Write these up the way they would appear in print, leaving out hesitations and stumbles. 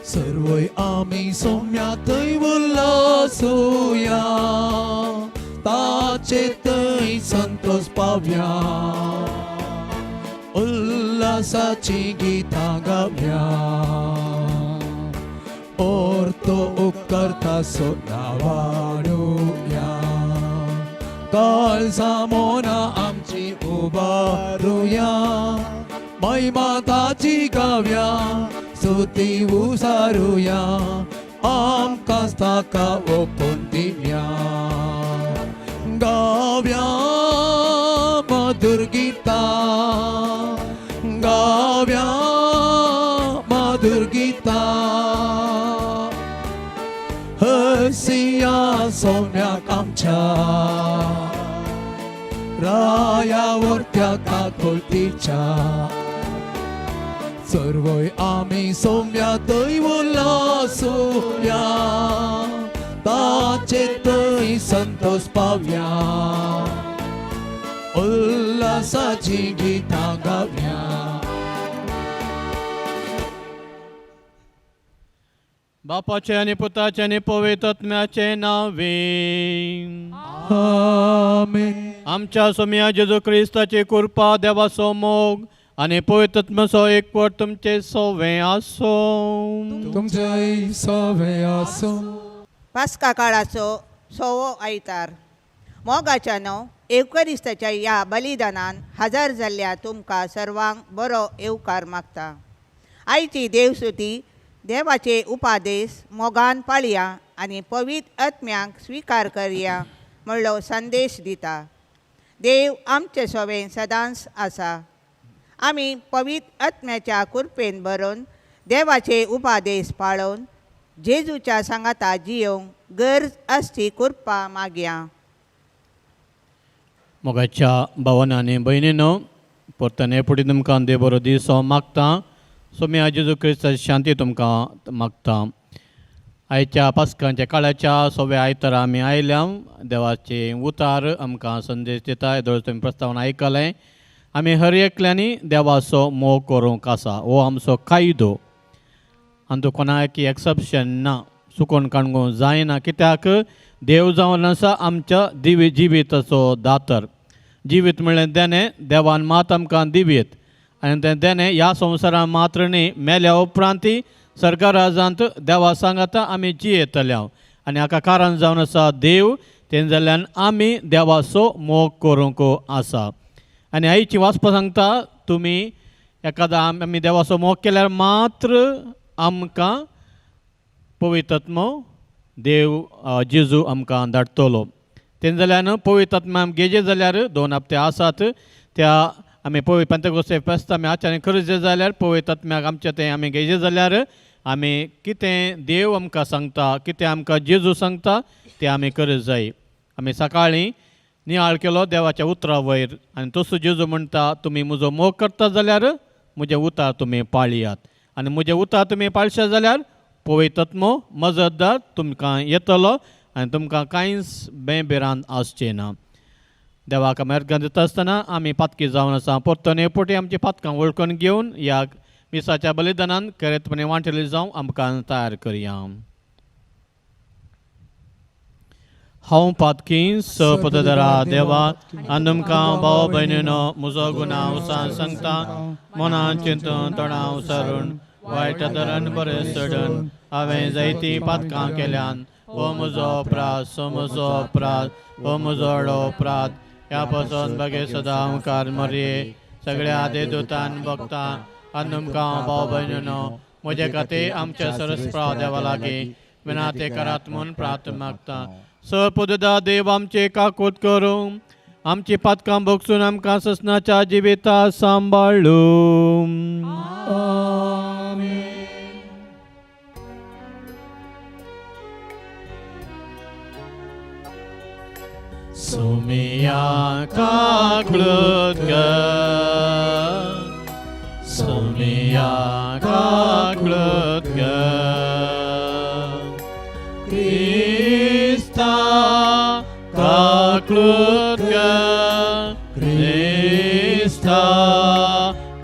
सर्वय आमी सोम्या थंय उल्लासूया, ताचे थंय संतोष पावया, उल्लासाची गितां गावया, और तो उपकरता सो नावाडुया, काळजा मोना आमची उबारुया, महिमा ताची गावया, स्तुती उसारुया, आमकां ताका ओपून दिवया, गावया मधुर गीता, गावया मधुर गीता, हसिया सौम्याक आमच्या, रायावर त्या काकुळतीच्या, सर्वय आमी सौम्या थंय उल्लासूया, ताचे थंय संतोष पावया, उल्लासाची गितां गावया. बापाचे आनी पुताचे आनी पवित्र आत्म्याचे नांवे. आमेन. आमच्या सोम्या जेजू क्रिस्ताची कृपा, देवाचो मोग आनी पवित्र आत्म्याचो एकवट तुमचे सोवे आसूं. तुमचेय सवे आसूं. पास्का काळाचो सोवो आयतार. मोगाच्यानो, येवकरिस्ताच्या ह्या बलिदानान हजर जाल्ल्या तुमकां सर्वांक बरो येवकार मागता. आयची देवसुती देवाचे उपादेश मोगान पाळया आनी पवित्र आत्म्यांक स्विकार करया म्हणलो संदेश दिता. देव आमचे सोवे सदांच आसा. आमी पवित्र आत्म्याच्या कृपेन भरून देवाचे उपादेश पाळून जेजूच्या सांगाता जियोंक गरज आसची कृपा मागया. मोगाच्या भावान आनी भयणीनो, परतून हे फुडें तुमकां देव बरो दीस हांव मागता. सोम्या जेजू क्रिस्ताची शांती तुमकां मागता. आयच्या पास्कांच्या काळाच्या सोव्या आयतारा आमी आयल्या. देवाचे उतार आमकां संदेश दिता. येदोळ तुमी प्रस्तावना आयकलें. आमी हर एकल्यांनी देवाचो मोग करूंक आसा. हो आमचो कायदो आनी तो कोणाक एक्सेप्शन ना, चुकोन काडूंक जायना. कित्याक देव जावन आसा आमच्या दिवी जिविताचो दातर. जिवीत म्हणलें देणें, देवान मात आमकां दिवीत आनी तें देणें ह्या संवसारान मात्र न्ही, मेल्या उपरांत सरकाराजांत देवा सांगाता आमी जियेतले. आनी हाका कारण जावन आसा देव. तें जाल्यान आमी देवाचो मोग करूंक आसा. आनी आईची वाचपा सांगता, तुमी एकादा आमी देवाचो मोग केल्यार मात्र आमकां पवित्र आत्मो देव जेजू आमकां धाडटलो. तें जाल्यान पवित्र आत्मा आम घेजे जाल्यार 2 हप्ते आसात. त्या आमी पवित्र पेंतेकोस्ते फेस्त आमी आचार्य करचे जाल्यार पवित्र आत्म्याक आमचें तें आमी घेजे जाल्यार आमी कितें देव आमकां सांगता, कितें आमकां जेजू सांगता तें आमी करत जाय. आमी सकाळीं नियाळ केलो देवाच्या उतरा वयर आनी तसो जेजू म्हणटा, तुमी म्हजो मोग करता जाल्यार म्हजें उतार तुमी पाळयात आनी म्हजें उतार तुमी पाळशात जाल्यार पवित्र आत्मो मजतदार तुमकां येतलो आनी तुमकां कांयच बेभिरांत आसचें ना. देवाक मेरगां दिता आसतना आमी पातकी जावन आसा. परतून हे फावटी आमची पातकां वळखून घेवन ह्या मिसाच्या बलिदानान करेतपणी वांटेली जावं आमकां तयार करया. हांव पातकी सपदरा देवा आनी तुमकां भाव भयणीनो म्हजो गुन्यांव सांगता. मनान चिंतून तणाव सरून वायट धरण बरें सोडून हांवें जायतीं पातकां केल्यान. हो म्हजो अपराध, सो म्हजो अपराध, हो म्हजो व्हडलो अपराध. ह्या पासून बगे सदां मुखार मरये सगळ्या देवदूतान भोगता आनी तुमकां भाव भयणीनो म्हजे खातीर आमच्या सरस्प्रा देवा लागीं विनाते करात म्हूण प्रार्थना मागता. सपुदा देव आमचे काकूत करूं, आमची पातकां भोगसून आमकां ससनाच्या जिविता सांबाळू. सुमिया काकळूत कर, सुमिया काकळूत कर. कर क्रिस्ता काकळूत कर क्रिस्ता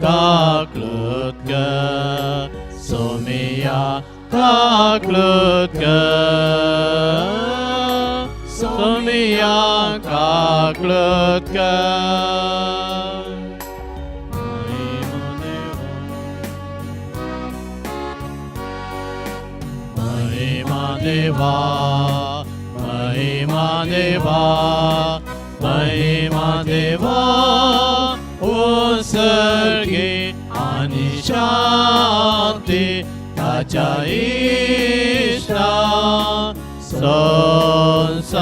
काकळूत कर सोमिया काकळूत कर सोमिया काकळूत कर महिमा देवा महिमा देवा महिमा देवा उत्सर्गे आणि शांती ताच्या इष्टा संसारी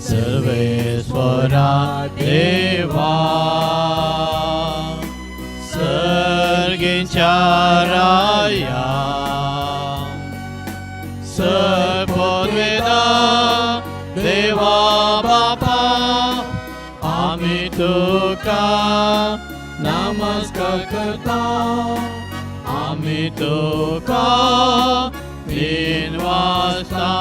सर्वेश्वरा देवा सर्गींच्या राया सर्ववेदा देवा बापा आम्ही तुका नमस्कार करता आम्ही तुका तीन वाजता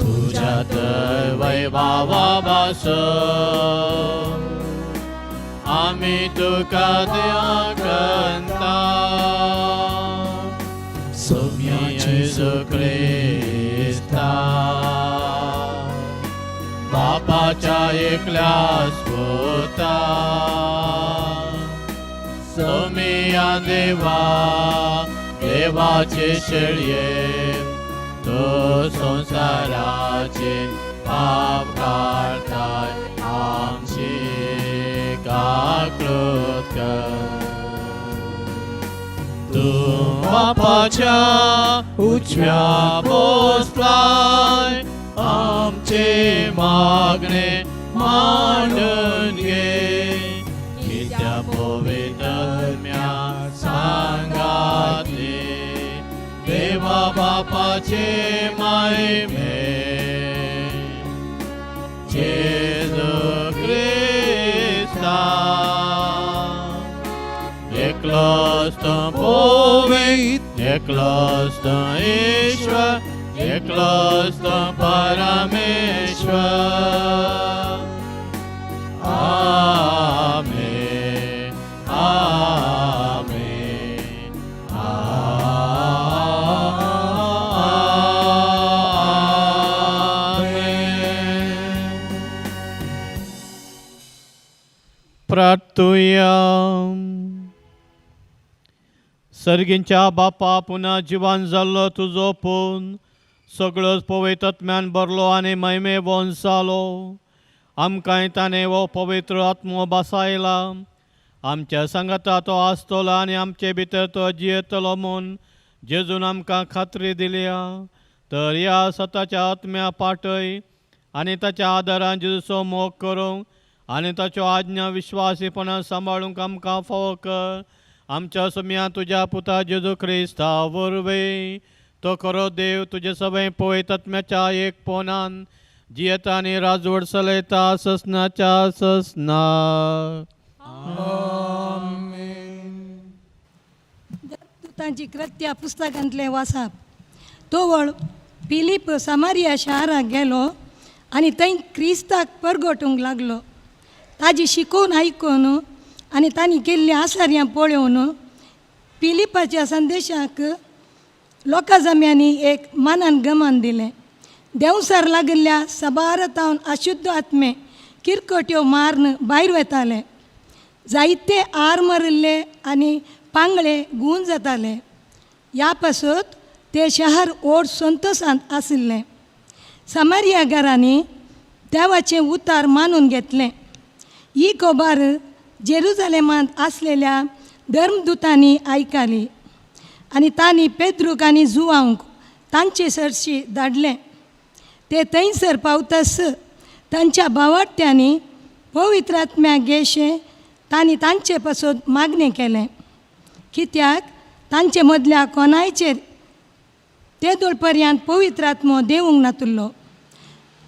तुझ्या तर वैभावा भास आम्ही तुका दया करता सोम्या जेजू क्रिस्ता बापाच्या एकल्या पुता सोमिया देवा देवाचे शेळये तो संसाराचे पाप काढताय आमची काकळूत कर तूं बापाच्या उजव्या बसलाय आमचे मागणे मांडून घे कित्या पवित्रम्या सांगाते देवा बापाचे महिमे जेजू क्रिस्ता एकलोच तो पवित्र एकलोच तो ईश्वर एकलोच तो परमेश्वर आमेन आमेन आमेन प्रार्थुया सर्गींच्या बापा पुन्हा जिवान जाल्लो तुजो पून सगळोच पवित्र भरलो आनी महिमे वंसालो आमकांय ताणें हो पवित्र आत्मो बसायला आमच्या सांगाता तो आसतलो आनी आमचे भितर तो जियेतलो म्हूण जेजून आमकां खात्री दिल्या तर ह्या सताच्या आत्म्या पाटय आनी ताच्या आदारान जेजूचो मोग करूंक आनी ताच्यो आज्ञा विश्वासीपणान सांबाळूंक आमकां फावो कर आमच्या सम्या तुज्या पुता जेजू क्रिस्ता वरवीं तो खरो देव तुजे सवय पळय तत्म्याच्या एक पोनान जियेता आनी राजवट चलयता ससनाच्या ससना तांची कृत्या पुस्तकांतलें वाचप तोवळ फिलीप सामारिया शाराक गेलो आनी थंय क्रिस्ताक परगटूंक लागलो. ताजी शिकोवन आयकून आनी तांणी केल्लीं आसार्यां पळोवन फिलिपाच्या संदेशाक लोकां जम्यांनी एक मानान गमान दिलें. देंवसार लागिल्ल्या साबार तावन अशुद्ध आत्मे किरकोट्यो मारून भायर वताले. जायते आर मारिल्ले आनी पांगळे गूंज जाताले. ह्या पासत तें शहर ओड संतोशांत आशिल्लें. समारिया घरांनी देवाचें उतार मानून घेतलें. ही खबर जेरुजालेमांत आसलेल्या धर्मदुतांनी आयकली आनी तांणी पेद्रूक आनी जुवांक तांचे सरशी धाडलें. ते थंयसर पावतास तांच्या भावाड्त्यांनी पवित्र आत्म्याक घेशें तांणी तांचे पासत मागणें केलें, कित्याक तांचे मदल्या कोणायचेर ते दोळपर्यांत पवित्र आत्मो देवूंक नातुल्लो.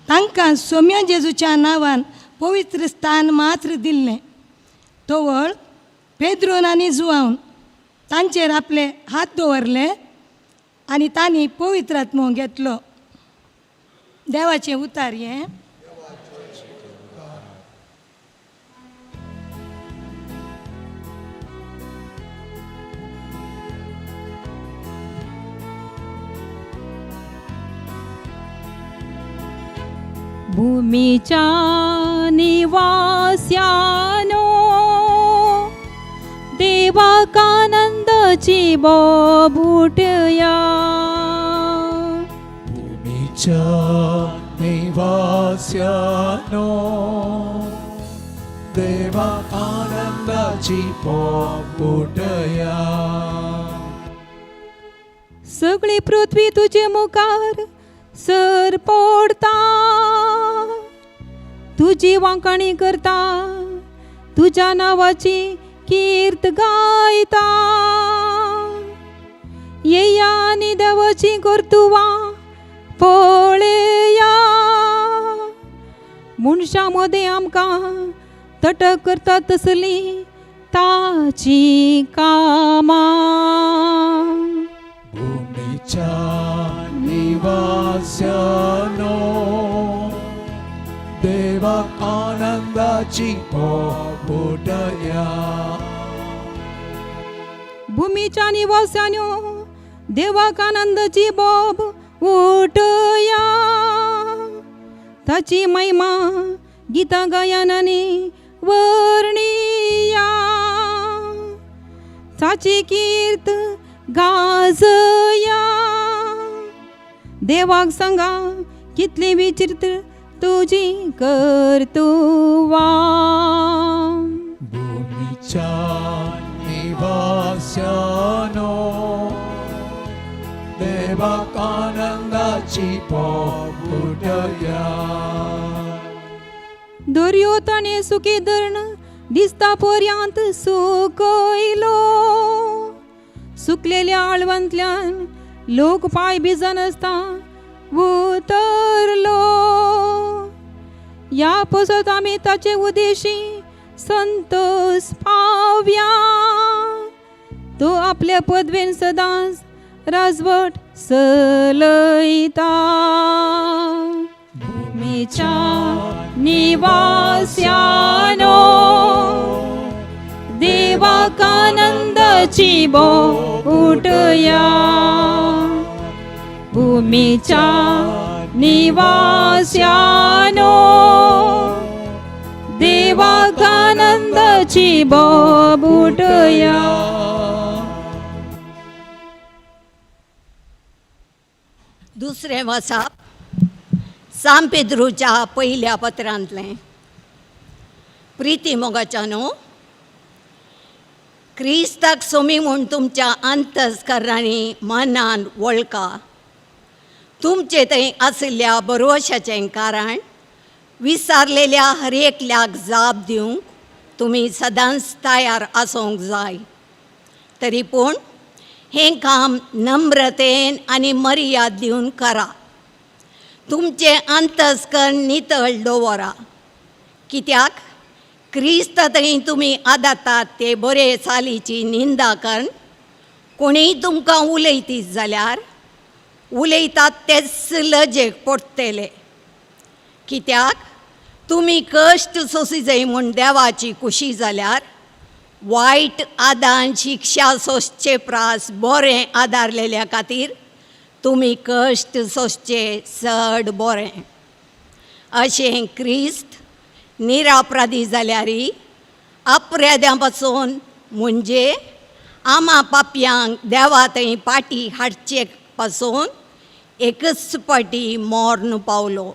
तांकां सोम्या जेजूच्या नांवान पवित्र स्थान मात्र दिल्लें. तवळ पेद्रून आनी जुवावन तांचेर आपले हात दवरले आनी तांणी पवित्र आत्मो घेतलो. देवाचें उतार हें. भूमीच्या निवास्यानो देवाकानंदची बोबुटया. भूमीच्या निवास्यानो देवा आनंदाची पोटया. सगळी पृथ्वी तुजे मुखार सर पडता, तुजी वांकाणी करता, तुज्या नांवाची कीर्त गायता. येया आनी देवाची कर्तुवां पळया, मनशां मदें आमकां तटक करता तसलीं ताचीं कामां. भूमीच्या निवास्यानो देवा आनंदाची पोटया. भूमीच्या निवास्यानो देवाक आनंदाची बोब उठया, ताची महिमा गितां गायनांनी वर्णिया, ताची कीर्त गाजया. देवाक सांगा कितली विचित्र तुजी कर्तुवां. भूमीच्या निवास्यानो देवा आनंदाची पोटया. दर्यो ताणें सुके धरण दिसता पर्यांत सुकयलो, सुकलेल्या आळवांतल्यान लोक पांय भिजनासता उतरलो. ह्या पसत आमी ताचे उदेशी संतोष पावया, तो आपल्या पदवेन सदांच राजवट चलयता. भूमीच्या निवास्यानो देवाकानंदाची बोटया. भूमीच्या निवास्यानो देवाकानंदाची बोटया. दुसरें वसाप सांत पेद्रूच्या पयल्या पत्रांतलें. प्रिती मोगाच्या न्हू, क्रिस्ताक सोमी म्हूण तुमच्या अंतस्करणांनी मनान वळखा. तुमचे थंय आशिल्ल्या बरोवशाचें कारण विसारलेल्या हर एकल्याक जाप दिवंक तुमी सदांच तयार आसूंक जाय. तरी पूण हें काम नम्रतेन आनी मर्याद दिवन करा. तुमचें अंतस्कर्ण नितळ दवरा, कित्याक क्रिस्त थंय तुमी आदातात ते बरे चालीची निंदा करून कोणीय तुमकां उलयतीत जाल्यार उलयतात तेच लजेक पडटले. कित्याक तुमी कश्ट सोंसी जाय म्हूण देवाची खुशी जाल्यार वायट आदान शिक्षा सोंसचे प्रास बरें आदारलेल्या खातीर तुमी कश्ट सोंसचे चड बरें. अशें क्रिस्त निरापराधी जाल्यारय अपराध्यां पासून म्हणजे आमा पापयांक देवा थंय पाटी हाडचे पासून एकच पाटी मर्ण पावलो.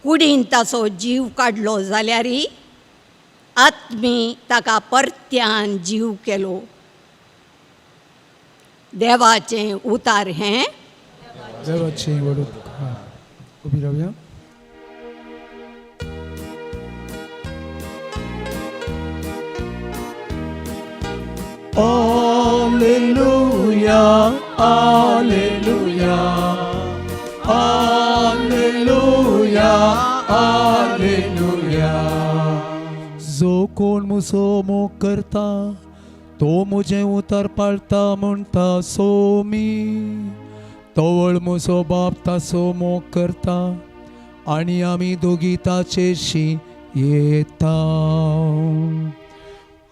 कुडीन ताचो जीव काडलो जाल्यारय आत्मी ताका परत्यान जीव केलो. देवाचें उतार हें. देवाचे व्हड उपकार. उबी रावया. Alleluia, Alleluia, Alleluia, Alleluia. जो कोण मुसो मोग करता तो मुजें उतर पाळता म्हणटा सोमी तवळ मुसो बाप तासो मोग करता आनी आमी दोगी ताचेशी येता.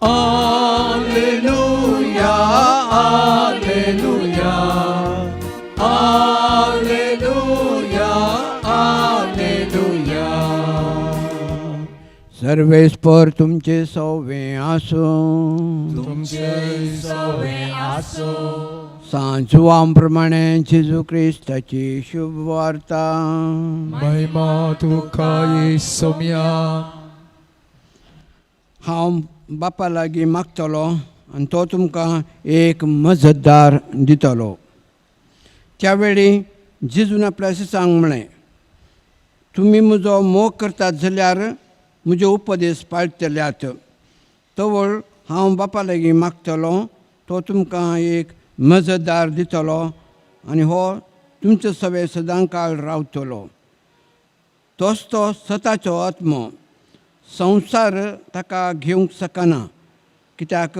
Alleluia, alleluia, alleluia, alleluia. सर्वेस्पर तुमचे सवे आसूं. तुमचे सवे आसो. सांजुवां प्रमाणे जेजू क्रिस्ताची शुभ वार्ता. महिमा तुका सोम्या. हांव बापा लागीं मागतलो आनी तो तुमकां एक मजतदार दितलो. त्या वेळी जेजून आपल्या शिसांक म्हळें, तुमी म्हजो मोग करतात जाल्यार म्हजे उपदेश पाळटल्यात. तवळ हांव बापा लागीं मागतलो, तो तुमकां एक मजतदार दितलो आनी हो तुमचे सवे सदां काळ रावतलो. तोच तो सताचो आत्मो. संवसार ताका घेवंक शकना, कित्याक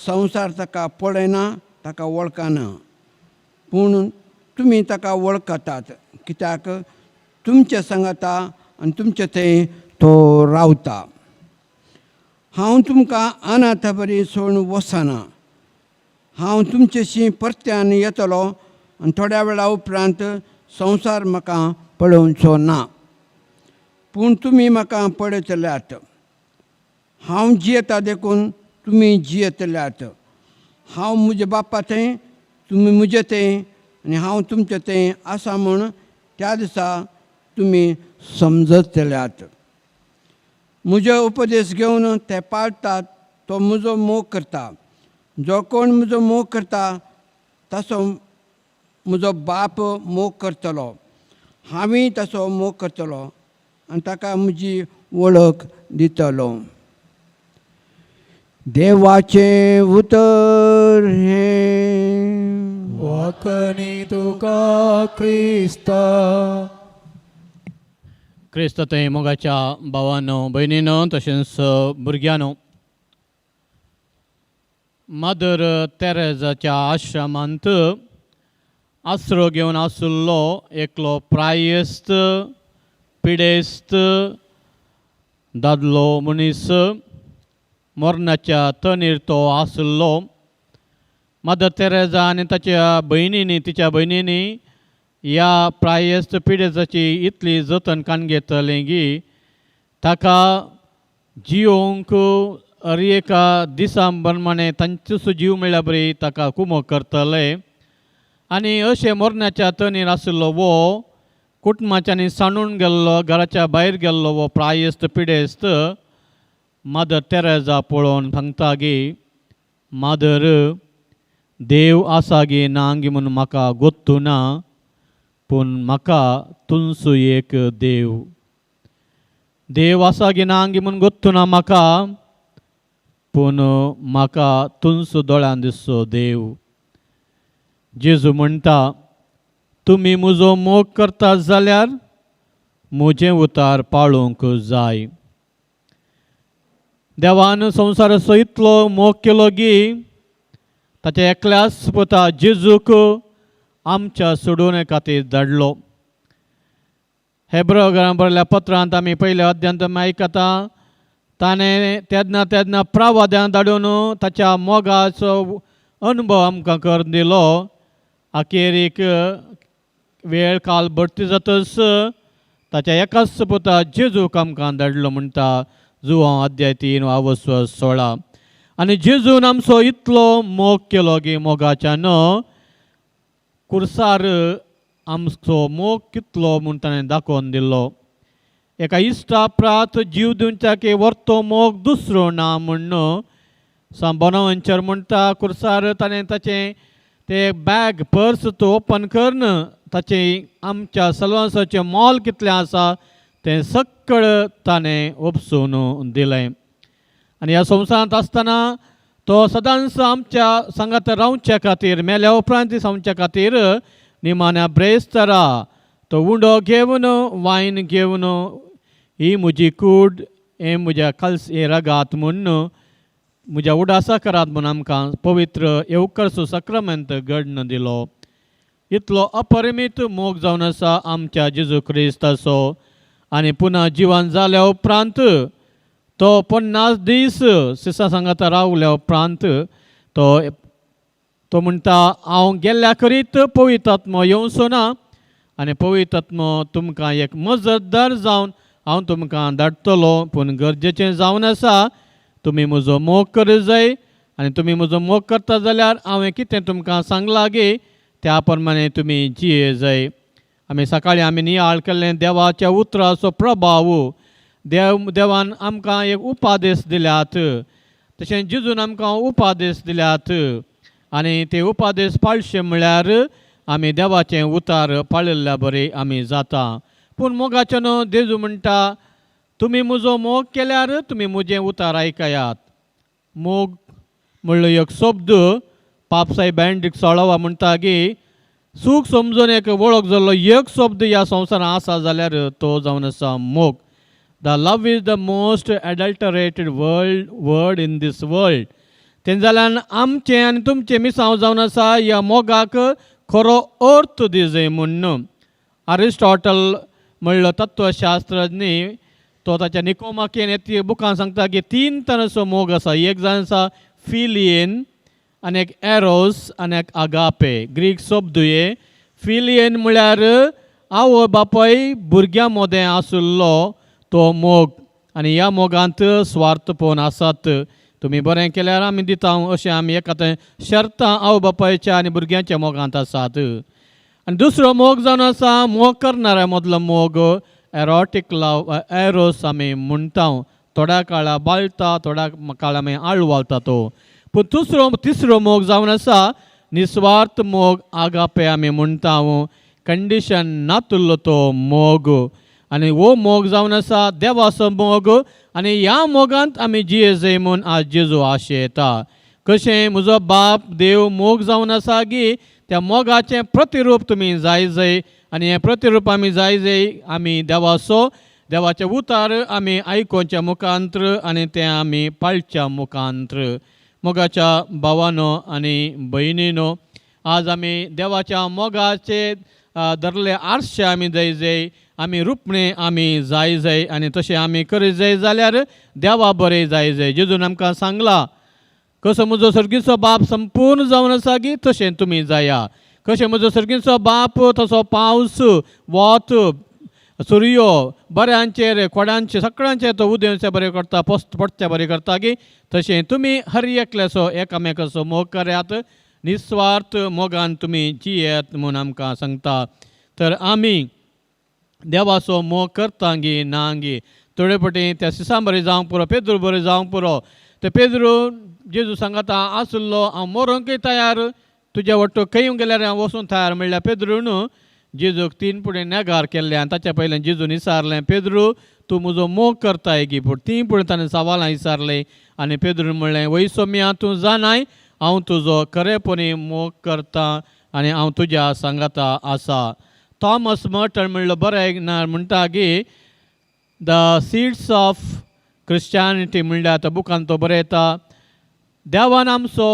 संवसार ताका पळयना, ताका वळखना. पूण तुमी ताका वळखतात, कित्याक तुमचे सांगाता आनी तुमचे थंय तो रावता. हांव तुमकां अनाथा बरी सोडून वचना. हांव तुमचेशी परत्यान येतलो आनी थोड्या वेळा उपरांत संवसार म्हाका पळोवचो ना, पूण तुमी म्हाका पळयतल्यात. हांव जियेता देखून तुमी जियेतल्यात. हांव म्हज्या बापा थंय, तुमी म्हजे थंय आनी हांव तुमचे थंय आसा म्हूण त्या दिसा तुमी समजतल्यात. म्हजो उपदेश घेवन ते पाळटात तो म्हजो मोग करता. जो कोण म्हजो मोग करता ताचो म्हजो बाप मोग करतलो, हांवूय ताचो मोग करतलो आनी ताका म्हजी वळख दितलो. देवाचें उतर हें. वाकणी तुका क्रिस्ता. क्रिस्त थंय मोगाच्या भावानो, भयणीनो, तशेंच भुरग्यांनो, मदर तेरेजाच्या आश्रमांत आसरो घेवन आशिल्लो एकलो प्रायस्त पिडेस्त दादलो मनीस मरणाच्या तणीर तो आशिल्लो. मदर तेरेजा आनी ताच्या भयणींनी, तिच्या भयणींनी ह्या प्रायस्त पिडेजाची इतली जतन कान घेतली की ताका जियोंक हर एका दिसा प्रमाणे तांचो जीव मेळ्ळ्या बरी ताका कुमक करतले. आनी अशें मरणाच्या तणीर आशिल्लो वो कुटुंबाच्यांनी सांडून गेल्लो, घराच्या भायर गेल्लो वो प्रायस्त पिडेस्त मदर तेरेजा पळोवन सांगता गी, मादर, देव आसा गी ना गी म्हूण म्हाका गोत्तू ना, पूण म्हाका तुमचो एक देव. देव आसा गी ना गी म्हूण गोत्तू ना म्हाका, पूण म्हाका तुमचो दोळ्यान दिसचो देव. जेजू म्हणटा, तुमी म्हजो मोग करतात जाल्यार म्हजें उतार पाळूंक जाय. देवान संवसाराचो इतलो मोग केलो की ताच्या एकल्याच पुता जेजूक आमच्या सोडोवणे खातीर धाडलो. हेब्रो बरयल्ल्या पत्रांत आमी पयल्या अध्यांत आमी आयकता, ताणें तेन्ना तेन्ना प्रवाद्यांक धाडून ताच्या मोगाचो अनुभव आमकां करून दिलो. अखेरीक वेळ काल भरती जातच ताच्या एकाच पुता जेजूक आमकां धाडलो म्हणटा जुवांव अध्याय 3 आवस्व 16. आनी जेजून आमचो इतलो मोग केलो की मोगाच्यान कुर्सार आमचो मोग कितलो म्हूण ताणें दाखोवन दिलो. एका इश्टा प्रात जीव दिवच्या वर्तो मोग दुसरो ना म्हूण सांत बोनावेंचर म्हणटा. कुर्सार ताणें ताचें ते बॅग पर्स तो ओपन करून ताचें आमच्या सलवांसाचें मोल कितलें आसा तें सगळें ताणें उपसून दिलें. आनी ह्या संवसारांत आसतना तो सदांच आमच्या सांगात रावच्या खातीर, मेल्या उपरांत सांगच्या खातीर निमाण्या ब्रेस्तरा तो उंडो घेवन, वायन घेवन, ही म्हजी कूड, हें म्हज्या कल्स हें रगात म्हूण म्हज्या उडासा करात म्हूण आमकां पवित्र येवकर्सो सक्रमेंत घडण दिलो. इतलो अपरिमीत मोग जावन आसा आमच्या जेजू क्रिस्ताचो. आनी पुन्हा जिवन जाल्या उपरांत तो 50 दीस सिसा सांगाता रावल्या उपरांत तो तो म्हणटा हांव गेल्ल्या करीत पवित्र आत्मो येवचो ना आनी पवित्र आत्मो तुमकां एक मजतदार जावन हांव तुमकां धाडटलो, पूण गरजेचें जावन आसा तुमी म्हजो मोग करूं जाय आनी तुमी म्हजो मोग करता जाल्यार हांवें कितें तुमकां सांगलां गे त्या प्रमाणे तुमी जिये जाय. आमी सकाळीं आमी नियाळ केल्लें देवाच्या उतराचो प्रभाव, देव देवान आमकां एक उपादेश दिल्यात, तशें जेजून आमकां उपादेश दिल्यात आनी ते उपादेश पाळशे म्हळ्यार आमी देवाचें उतार पाळिल्ल्या बरें आमी जाता. पूण मोगाचें न्हू जेजू म्हणटा तुमी म्हजो मोग केल्यार तुमी म्हजें उतार आयकयात. मोग म्हणलो एक शब्द पापसाई बँडीक सोळावा म्हणटा की सूख समजून एक वळख जाल्लो एक शब्द ह्या संवसारांत आसा जाल्यार तो जावन आसा मोग. The love is the most adulterated word in this world. तें जाल्यार आमचें आनी तुमचें मिसांव जावन आसा ह्या मोगाक खरो अर्थ दिजय म्हूण. अरिस्टॉटल म्हणलो तत्वशास्त्रज्ञ तो ताच्या निकोमाकेन ती बुकान सांगता की 3 तरांचो मोग आसा. एक जावन आसा फिलियन आनी एक एरोस आनी एक आगापे. ग्रीक शब्द हे. फिलियन म्हळ्यार आवय बापाय भुरग्यां मदें आशिल्लो तो मोग आनी ह्या मोगांत स्वार्थपण आसात. तुमी बरें केल्यार आमी दिता अशें आमी एका थंय शर्तां आवय बापायच्या आनी भुरग्यांच्या मोगांत आसात. आनी दुसरो मोग जावन आसा मोग करणाऱ्या मदलो मोग, एरोटीक लव, एरोस आमी म्हणटा. थोड्या काळा बाळटा, थोड्या काळा मागीर आळू वालता तो. पूण दुसरो तिसरो मोग जावन आसा निस्वार्थ मोग, आगापे आमी म्हणटा, कंडिशन नातुल्लो तो मोग. आनी हो मोग जावन आसा देवाचो मोग आनी ह्या मोगांत आमी जिये म्हूण आज जेजू आशेता. कशें म्हजो बाप देव मोग जावन आसा की त्या मोगाचें प्रतिरूप तुमी जाय जाय आनी हें प्रतिरूप आमी जाय जाय आमी देवाचो देवाचें उतार आमी आयकोच्या मुखांत्र आनी तें आमी पाळच्या मुखांत्र. मोगाच्या भावानो आनी भयणीनो, आज आमी देवाच्या मोगाचे धरले आरशे आमी जाय जाय, आमी रुपणें आमी जाय जाय आनी तशें आमी करीत जाय जाल्यार देवा बरें जाय जाय. जेजून आमकां सांगलां कसो म्हजो सर्गीचो बाप संपूर्ण जावन आसा की तशें तुमी जाया. कशें म्हजो सर्गीचो बाप तसो पावस वत सुर्यो बऱ्यांचेर कोड्यांचेर सगळ्यांचेर तो उदेवचे बरें करता, पोस्त पडचे बरें करता की तशें तुमी हर एकल्याचो एकामेकाचो मोग करात, निस्वार्थ मोगान तुमी जियेत म्हूण आमकां सांगता. तर आमी देवाचो मोग करता गी ना गी थोडे पटी त्या सिसां बरें जावंक पुरो, पेद्रू बरें जावंक पुरो. ते पेद्रू जेजू सांगता आसलो हांव मरोंकय तयार, तुज्या वट्टो खंय गेल्यार हांव वचूंक तयार म्हणल्यार पेद्रून जेजूक 3 पुणें नेगार केल्लें आनी ताच्या पयल्यान जेजून विचारलें पेद्रू तूं म्हजो मोग करताय गी. पूण 3 पुणें ताणें सवालां विचारलें आनी पेद्रून म्हणलें वय सोम्या तूं जाणाय हांव तुजो खरेपणी मोग करता आनी हांव तुज्या सांगाता आसा. थॉमस मर्टन म्हणलो बरें ना म्हणटा की the seeds of Christianity म्हणल्यार त्या बुकान तो बरयता देवान आमचो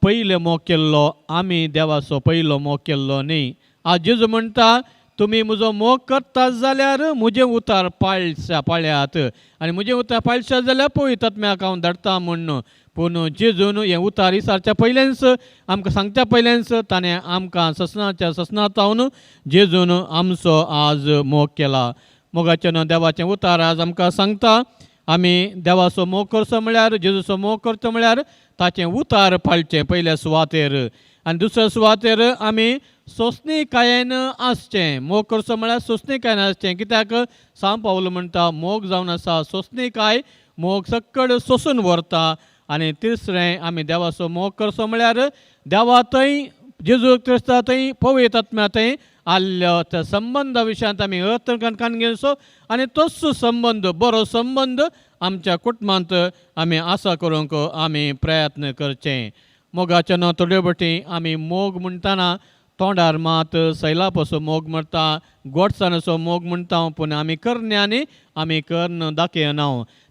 पयलो मोग केल्लो, आमी देवाचो पयलो मोग केल्लो न्ही. आज जेजू म्हणटा तुमी म्हजो मोग करतात जाल्यार म्हजें उतार पाळशा पाळयात आनी म्हजें उतार पाळशात जाल्यार पवित्र आत्म्याक हांव धाडटा म्हूण. पूण जेजून हें उतार विचारच्या पयलेंच आमकां सांगच्या पयलेंच ताणें आमकां ससनाच्या ससनातावन जेजून आमचो आज मोग केला. मोगाचें न्हू देवाचें उतार आज आमकां सांगता आमी देवाचो मोग करचो म्हळ्यार जेजूचो मोग करचो म्हळ्यार ताचें उतार पाळचें पयल्या सुवातेर आनी दुसऱ्या सुवातेर आमी सोंसणीकायेन आसचें. मोग करचो म्हळ्यार सोंसणीकायेन आसचें. कित्याक सांव पावल म्हणटा मोग जावन आसा सोंसणीकाय, मोग सक्कड सोंसून व्हरता. आनी तिसरें आमी देवाचो मोग करचो म्हळ्यार देवा थंय जेजू क्रिस्ता थंय पवित्र आत्म्या थंय आल्लो त्या संबंदा विशयांत आमी अर्थ कान घेवचो आनी तोच संबंद बरो संबंद आमच्या कुटुंबांत आमी आसा करूंक आमी प्रयत्न करचें. मोगाचे न्हू थोड्यो बटी आमी मोग म्हणटना तोंडार मात सैलापसो मोग म्हणटा, गोडसाणाचो मोग म्हणटा, पूण आमी करण्यांनी आमी कर्ण दाखयना.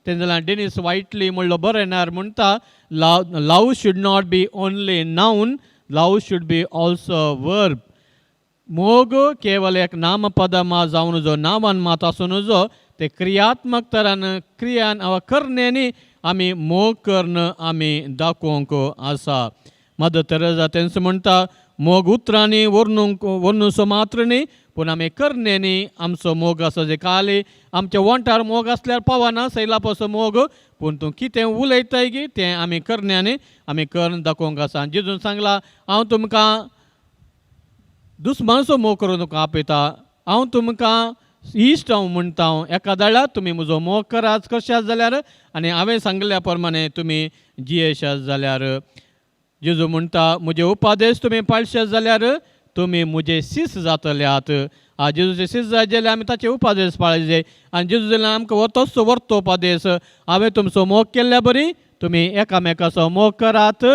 तेन्ना जाल्यार डेनीस वायटली म्हणलो बरयणार म्हणटा, love should not be only noun, love should be also verb. मोग केवल एक नामपद मा जावन नजो, नांवान मात आसूं नजो, ते क्रियात्मक तरान क्रियान वा करण्यांनी आमी मोग कर्ण आमी दाखोवंक आसा. मदर तेरेजा तेंच म्हणटा, मोग उतरांनी वर्णूंक वर्णुचो मात्र न्ही, पूण आमी करण्यांनी आमचो मोग आसा. जे खाली आमच्या वोंठार मोग आसल्यार पावना सैलापाचो मोग, पूण तूं कितें उलयताय गी तें आमी करण्यांनी आमी कर्ण दाखोवंक आसा. जेजून सांगलां, हांव तुमकां दुस्मानचो मोग करून तुमकां आपयता, हांव तुमकां इश्ट हांव म्हणटा. एका दाळा तुमी म्हजो मोग करात करशात जाल्यार आनी हांवें सांगिल्ल्या प्रमाणे तुमी जियेशात जाल्यार. जेजू म्हणटा, म्हजे उपादेश तुमी पाळशात जाल्यार तुमी म्हजे सीस जातल्यात. आ जेजूचे सीस जाय जाल्यार आमी ताचे उपादेश पाळचे. आनी जेजू जाल्यार आमकां तोच वर्तो उपादेश, हांवें तुमचो मोग केल्ल्या बरी तुमी एकामेकाचो मोग करात.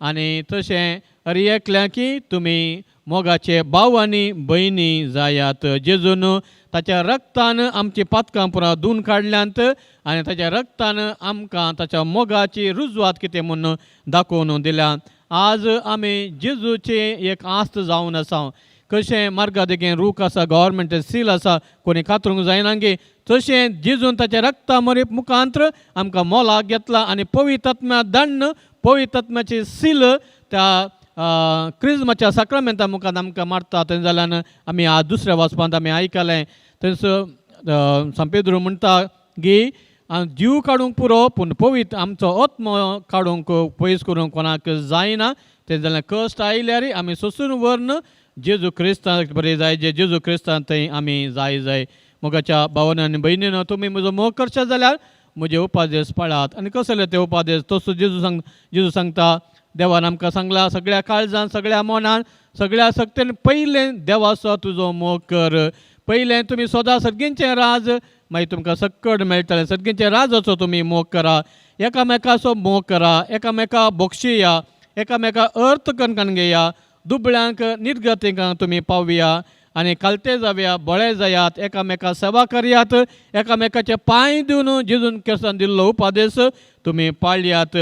आनी तशें हर एकल्या की तुमी मोगाचे भाव आनी भयणी जायात. जेजून ताच्या रक्तान आमची पातकां पुरा धुवन काडल्यांत आनी ताच्या रक्तान आमकां ताच्या मोगाची रुजवात कितें म्हूण दाखोवन दिल्या. आज आमी जेजूचे एक आस्त जावन आसा. कशें मार्गा देगेन रूख आसा, गव्हर्मेंट सील आसा, कोणी कातरूंक जायना गे, तशें जेजून ताच्या रक्ता मरे मुखांत्र आमकां मोलाक घेतला आनी पवित्र आत्म्या दण्ण पवित्र आत्म्याची सील त्या क्रिजमाच्या साक्रामेंता मुखार आमकां मारता. थंय जाल्यान आमी आज दुसऱ्या वाचपांत आमी आयकलें, थंयसर सांपेद्रू म्हणटा की जीव काडूंक पुरो, पूण पवित्र आमचो आत्मो काडूंक पयस करूंक कोणाक जायना. तें जाल्यार कश्ट आयल्यार आमी सोसून व्हरून जेजू क्रिस्तांक बरें जाय, जे जेजू क्रिस्तान थंय आमी जाय जाय. मोगाच्या भावान आनी भयणीन, तुमी म्हजो मोग करशात जाल्यार म्हजे उपादेश पाळात. आनी कसले ते उपादेश? तसो जेजू सांगता, देवान आमकां सांगला सगळ्या काळजान, सगळ्या मनान, सगळ्या सक्तेन पयलें देवाचो तुजो मोग कर. पयलें तुमी सोदा सर्गींचें राज, मागीर तुमकां सक्कड मेळटलें. सर्गींच्या राजाचो तुमी मोग करा, एकामेकाचो मोग करा, एकामेका बक्षिया, एकामेका अर्थ कणकण घेया, दुबळ्यांक निर्गतींक तुमी पावया आनी खालते जावया, बळे जायात, एकामेका सेवा करयात, एकामेकाचे पांय दिवन जेजून क्रिस्तान दिल्लो उपादेश तुमी पाळयात.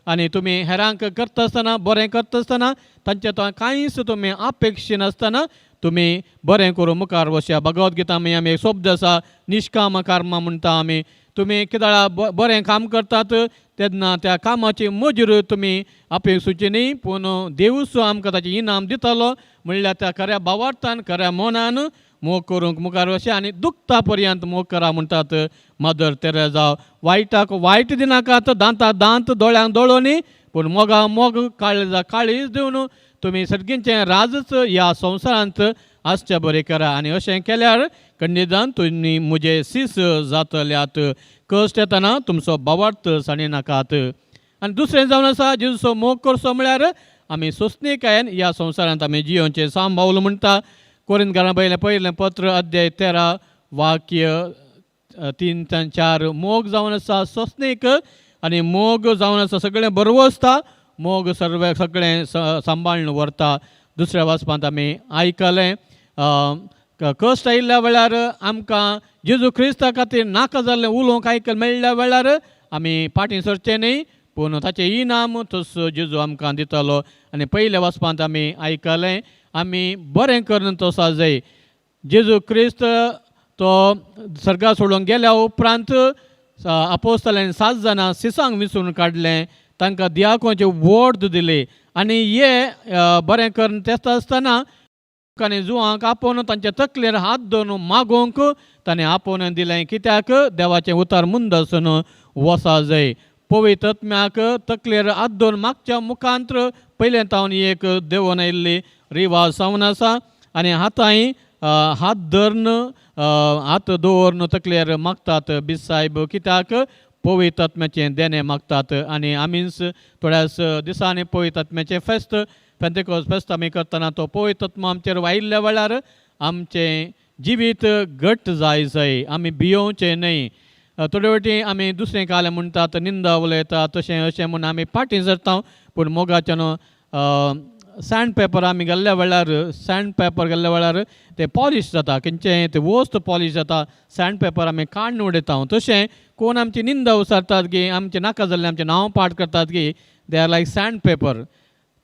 आनी तुमी हेरांक करता आसतना, बरें करता आसतना तांचे तो कांयच तुमी अपेक्षी नासतना तुमी बरें करूं मुखार वचया. भगवत गीता आमी एक शब्द आसा, निष्काम कर्मा म्हणटा आमी. तुमी कित्याक बरें काम करतात तेन्ना त्या कामाची मजूर तुमी अपेक्षुची न्ही, पूण देवूच आमकां ताचें इनाम दितलो. म्हणल्यार त्या खऱ्या भावार्थान, खऱ्या मनान मोग करूंक मुखार वचचें आनी दुखता पर्यंत मोग करा म्हणटात मदर तेरेजा. वायटाक वायट दिनाकात, दांताक दांत, दोळ्यांक दोळो न्ही, पूण मोगा मोग, काळजा काळीज दिवन तुमी सर्गींचें राजच ह्या संवसारांत आसचें बरें करा. आनी अशें केल्यार खंडितान तुमी म्हजे सीस जातल्यात. कश्ट येतना तुमचो भावार्थ सांडिनाकात. आनी दुसरें जावन आसा, जेजूचो मोग करचो म्हळ्यार आमी सोंसणीकायेन ह्या संवसारांत आमी जियोवचें. साम बावलो म्हणटा, कोरिंत घरा पयलें पयलें पत्र अध्याय 13 वाक्य 3 ते 4, मोग जावन आसा सोंसणीक आनी मोग जावन आसा सगळें बरवसता, मोग सर्व सगळें सांबाळून व्हरता. दुसऱ्या वाचपांत आमी आयकलें, कश्ट आयिल्ल्या वेळार आमकां जेजू क्रिस्ता खातीर नाका जाल्लें उलोवंक आयकल मेळ्ळ्या वेळार आमी फाटीं सरचें न्ही, पूण ताचें इनाम तसो जेजू आमकां दितलो. आनी पयल्या वाचपांत आमी आयकलें, आमी बरें करून तो जाय. जेजू क्रिस्त तो सर्गा सोडून गेल्या उपरांत आपोस्तलांनी 7 जाणां सिसांक विंचून काडलें, तांकां दियाकोचे वोर्द दिले आनी हे बरें करून तेस्ता आसतना आनी जुवांक आपोवन तांच्या तकलेर हात दवरून मागोवंक ताणें आपोवन दिलें. कित्याक देवाचें उतार मुंद आसून वसा जाय. पवित्र आत्म्याक तकलेर हात दवरून मागच्या मुखांत्र पयलें तावन एक देवोन आयिल्ली रिवाज जावन आसा आनी आतांय हात धरून हात दवरून तकलेर मागतात बिसायब, कित्याक पवित्र आत्म्याचें देणें मागतात. आनी आमीच थोड्याच दिसांनी पवित्र आत्म्याचें फेस्त, पेंतेकोस फेस्त आमी करतना तो पवित्र आत्मो आमचेर वायिल्ल्या वेळार आमचें जिवीत घट जाय जाय, आमी भियोवचें न्हय. थोडे वाटी आमी दुसरें कालें म्हणटात, निंदा उलयतात, तशें अशें म्हूण आमी फाटीं सरता, पूण मोगाच्यान सँड पेपर आमी गेल्ल्या वेळार, सँड पेपर गेल्ल्या वेळार ते पॉलिश जाता, खंयचें ते वस्त पॉलिश जाता, सँड पेपर आमी काडून उडयता. तशें कोण आमची निंदा उसारतात की आमचें नाका जाल्लें आमचें नांव पाठ करतात की they are like sand paper,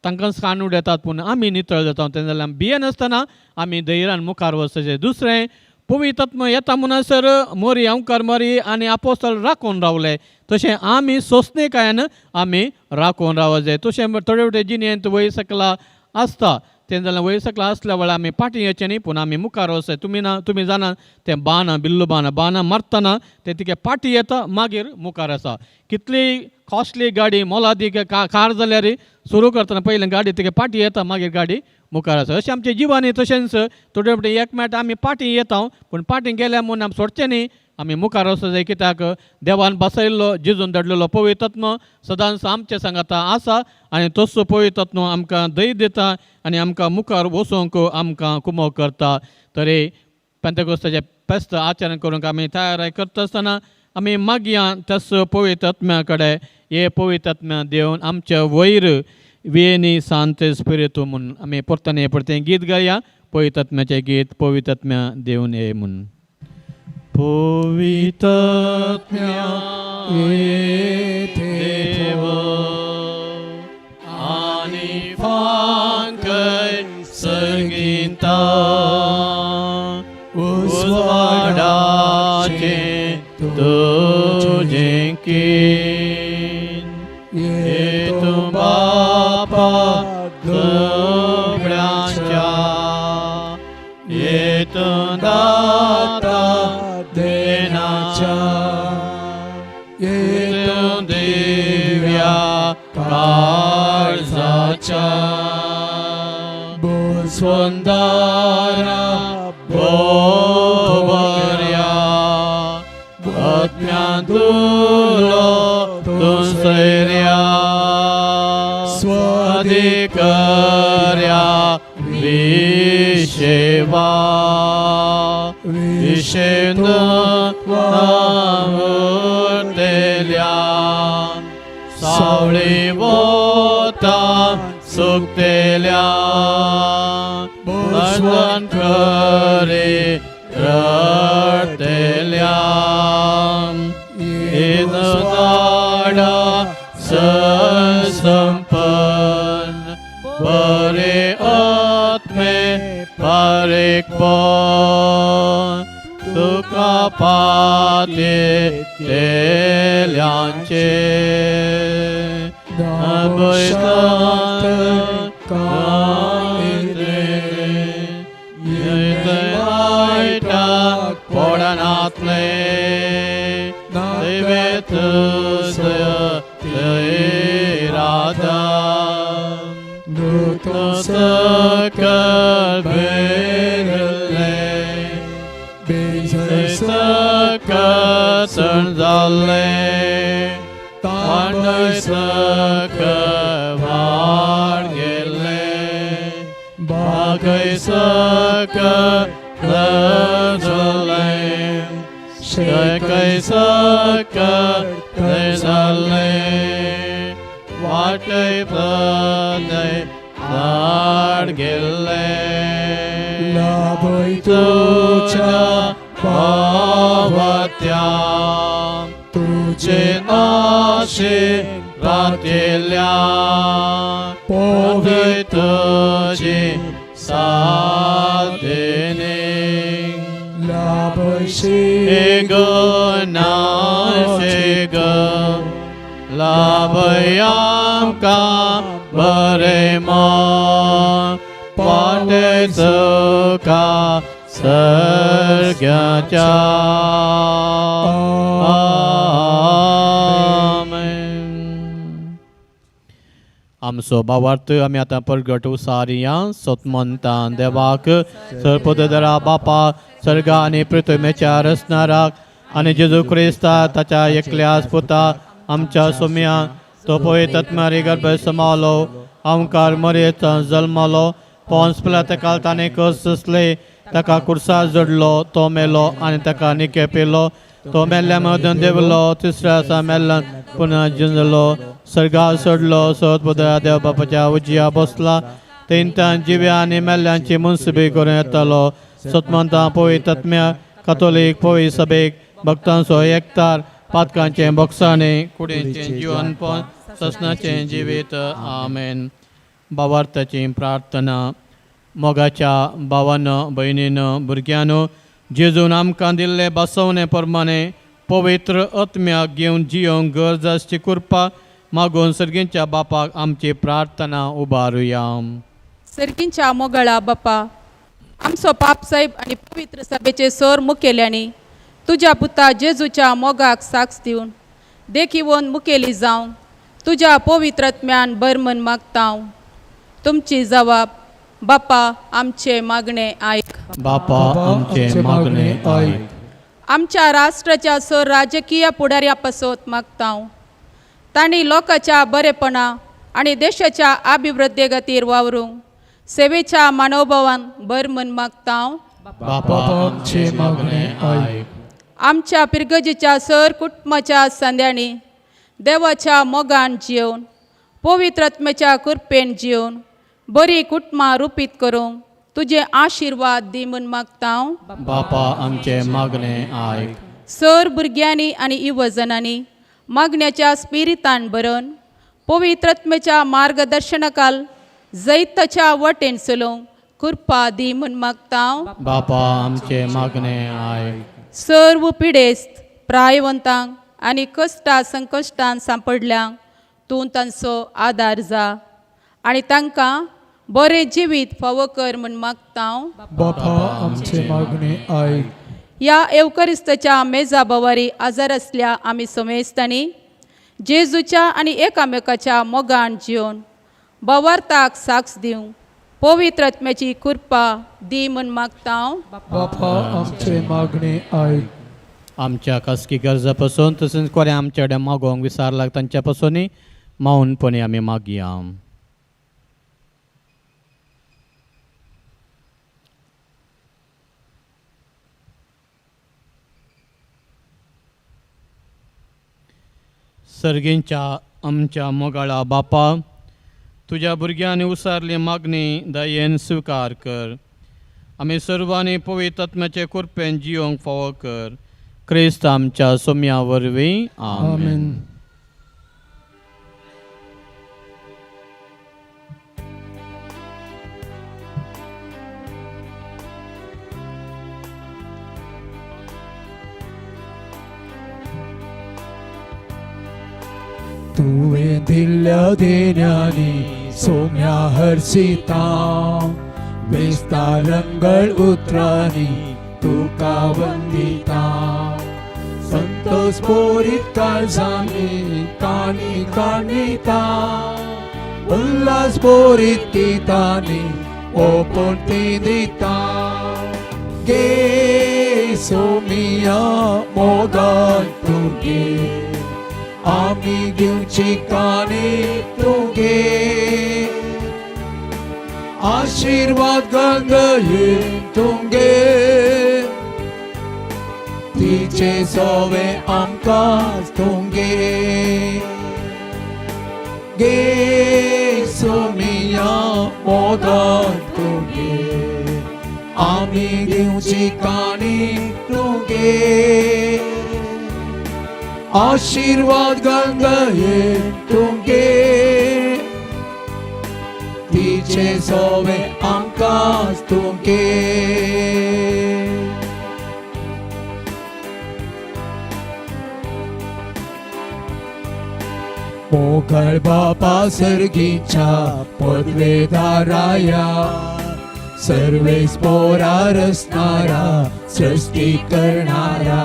तांकां काडून उडयतात पूण आमी नितळ जाता. तेन्ना जाल्यार आमी भियेनासतना आमी धैर्यान मुखार वचचें. दुसरें, पवित्र येता म्हणसर मोरी अंकर मोरी आनी आपोस्तल राखून रावले, तशें आमी सोंसणीकायेन आमी राखून रावप जाय. तशें थोडे थोडे जिणेंत वयर सकला आसता, तें जाल्यार वयर सकला आसल्या वेळार आमी फाटीं येचें न्ही, पूण आमी मुखार वचचें. तुमी ना, तुमी जाणा तें बाणां, बिल्लू बाणां, बाणां मारतना तें तिके फाटीं येता, मागीर मुखार आसा. कितली कॉस्टली गाडी, मोलादीक कार जाल्यार सुरू करतना पयलें गाडी तिके फाटीं येता, मागीर गाडी मुखार आसा. अशें आमच्या जिवानी तशेंच थोडे फावटी एक मेळटा आमी फाटीं येता, पूण फाटीं गेल्या म्हूण आमी सोडचें न्ही, आमी मुखार वचूंक जाय. कित्याक देवान बसयल्लो, जेजून धाडलेलो पवित्र सदांच आमचे सांगाता आसा आनी तसो पवित्र आमकां धैर्य दिता आनी आमकां मुखार वचूंक आमकां कुमोक करता. तरी पेंतेकोस्ताचें फेस्त आचरण करूंक आमी तयार करता आसतना आमी मागया तस पवित्र आत्म्या कडेन, हे पवित्र आत्म्या देवन आमच्या वयर वियेनी सांत स्पिरितू म्हूण. आमी परतून हे परतें गीत गाया, पवित्र आत्म्याचें गीत, पवित्र आत्म्या देवन ये म्हूण. पवित्र आत्म्या देव आनी फांकय संगीता उजवाडाचें तुजें कीन येतूं बापा सगळ्यांच्या, येतूं दाता देनाच्या, येतूं दिव्या काळजाच्या, स्वंदारा बोबर्या आत्म्यांतुलो तूं सैर्या, स्वाधिकर्या विशेवा विशेंद वावुरतेल्या, सावळी वता सुकतेल्या, बसवंत करे रडतेल्या, दाडा संपन्न बरे आत्मे पारेकपण तुका पाते तेल्यांचे पडनातले देवे राधा सकल बेरले सकल सण जाले तांडय सकल वाड गेले बागय सकल जाले शकय सकल जाले वाटय पदय धाड गेले लाभय तुझ्या पावत्या तुझे नाशे रातेल्या पवित्र तुझी साधने लाभशी ग नाशे ग लाभयामका बरे मन पाटे सुखा सर्ग्याच्या. आमेन. आमचो बावार्थ आमी आतां परगट उसारिया. सोतमंतान देवाक, सरपदरा बापा, सर्गा आनी पृथ्वीच्या रचणाराक आनी जेजू क्रिस्ता ताच्या एकल्याच पुता आमच्या सोम्या, तो पवित्र आत्म्यारी गर्भ समावलो, आमकार मरेत जल्मलो, पोन्स पिलात ताणें कस सोंसले, ताका कुर्सा जडलो, तो मेलो आनी ताका निके पिलो, तो मेल्ल्या मदन देवलो, तिसऱ्या दिसा मेल्ल्यान पुन्हा जिंजलो, सर्गार सोडलो, सोत पुतळ्या देव बापाच्या उजव्या बसला. तेंतान जिव्या आनी मेल्ल्यांची मुनसुबी करून येतलो. सतमंता पवित्र आत्म्या कातोलीक पवित्र सभेक भक्तांचो एकतार पातकांचें बोगसाणें कुडीचें जिवनपण ससनाचें जिवीत. आमेन. भावार्थाची प्रार्थना. मोगाच्या भावानो, भयणीनो, भुरग्यांनो, जेजून आमकां दिल्ले बसवणे प्रमाणे पवित्र आत्म्याक घेवन जियोंक गरज आसची कृपा मागून सर्गींच्या बापाक आमची प्रार्थना उबारुया. सर्गींच्या मोगळा बापा, आमचो पाप साहेब आनी पवित्र सभेचे सर मुखेल्यांनी तुज्या पुता जेजूच्या मोगाक साक्ष दिवन देखीवन मुखेली जावंक तुज्या पवित्र आत्म्यान बरमन मागता. तुमची जबाब बापा आमचे मागणे आयक. बापा आमचे मागणे आयक. आमच्या राष्ट्राच्या सर राजकीय फुडाऱ्या पासत मागता, तांणी लोकांच्या बरेपणा आनी देशाच्या अभिवृद्धी खातीर वावरूंक सेवेच्या मानोभावान बरमन मागता. बापा आमचे मागणे आयक. आमच्या पिरगजीच्या सर कुटुंबाच्या संद्यांनी देवाच्या मोगान जिवन पवित्र आत्म्याच्या कृपेन जिवन बरी कुटुंबां रुपीत करूंक तुजे आशिर्वाद दी म्हूण मागता. बापा आमचे मागणे आयक. सर भुरग्यांनी आनी युवजनांनी मागण्याच्या स्पिरितान भरून पवित्र आत्म्याच्या मार्गदर्शनाखाल जैताच्या वटेन चलोवंक कृपा दी म्हूण मागता. बापा आमचे मागणे आयक. सर्व पिडेस्त प्रायवंतांक आनी कश्टा संकश्टान सांपडल्यांक तूं तांचो आदार जा आनी तांकां बरें जिवीत फावो कर म्हूण मागता. बापा आमचे मागणे आयक. ह्या येवकरिस्ताच्या मेजा बवारी आजार आसल्या आमी समेस्तांनी जेजूच्या आनी एकामेकाच्या मोगान जिवन बवार्थाक साक्ष दिवंक पवित्र आत्म्याची कृपा दी म्हूण मागता. बापा आमचे मागणे आयक. आमच्या खासगी गरजा पासून तशेंच कोणें आमच्या कडेन मागोवंक विसारला तांच्या पासूनय मौनपणी आमी मागया. सर्गींच्या आमच्या मोगाळा बापा, तुज्या भुरग्यांनी उसारली मागणी दयेन स्विकार कर. आमी सर्वांनी पवित्र आत्म्याचे कृपेन जियोंक फावो कर. क्रिस्त आमच्या सोम्या वरवीं. आमेन. आमेन. तुवें दिल्ल्या देण्यांनी सोम्या हर्षिता वेस्ता रंगळ उतरांनी तुका वंदिता. संतोष पोरीत काळजांनी काणी काणिता उल्हास पोरीत गितांनी ओपून ती दिता. गे सोमिया मोगान तुगे आमी घेवची काणी तुगे आशीर्वाद गंगये तुंगे तिचे सोवे आमकां तुंगे. गे सोमिया मोगान तुगे आमी दिवची काणी तुगे आशीर्वाद गंगये तुंगे तिचे सोवे आमकां तुंगे. मोगळ बापा सर्गीच्या पदवेदाराया सर्वेस पोरा रचणारा सृष्टी करणारा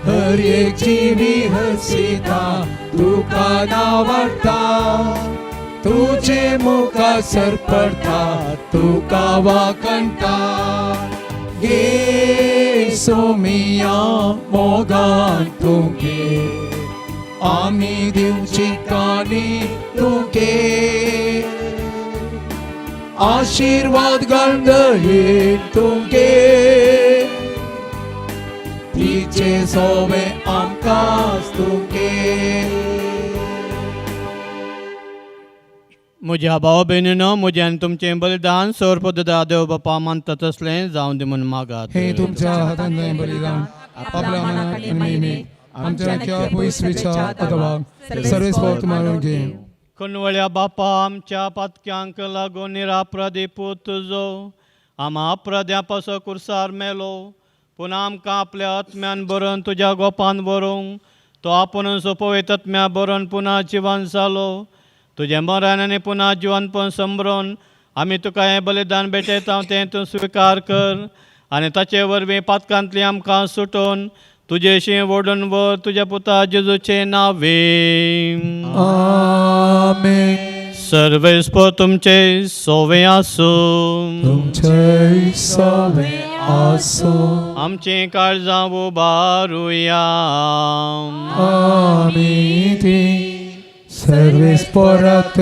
हर एक जीवी हसिता तुका नावडता तुझे मुखा सरपडता तुका वाकणता. गे सोमिया मोगान तुगे आमी दिवची काणी तुगे आशीर्वाद गंगये तुगे तिचे सोवे आमकां तुगे. म्हज्या भाव भयणीनो, म्हजें आनी तुमचें बलिदान सर्वपदा देव बापा मानता तसलें जावं दी म्हूण मागात. हे तुमच्या हातांतलें बलिदान आपल्या मनाक आनी महिमेक आमच्या ख्या पयसवेच्या अथवा सर्वेस्पोर्त मानून घे. कनवळ्या बापा, आमच्या पातक्यांक लागून निराप्रदी पूत तुजो आमा अपराध्या पासो कुर्सार मेलो. पूण आमकां आपल्या आत्म्यान बरोवन तुज्या गोपान बरोवंक तो आपूण सोपवयत आत्म्या बरोवन पुना जिवन जालो. तुजें मरण आनी पुना जिवनपण समरोन आमी तुका हें बलिदान भेटयता तें तूं स्विकार कर आनी ताचे वरवीं पातकांतली आमकां सुटोवन तुजेशी ओडून व्हर तुज्या पुता जेजूचें नांवे. आमेन. सर्वेस्पर तुमचे सोवे आसूं. तुमचे सवे आसो. आमचीं काळजां उबारुया. आमी ती सर्वेस्पोरात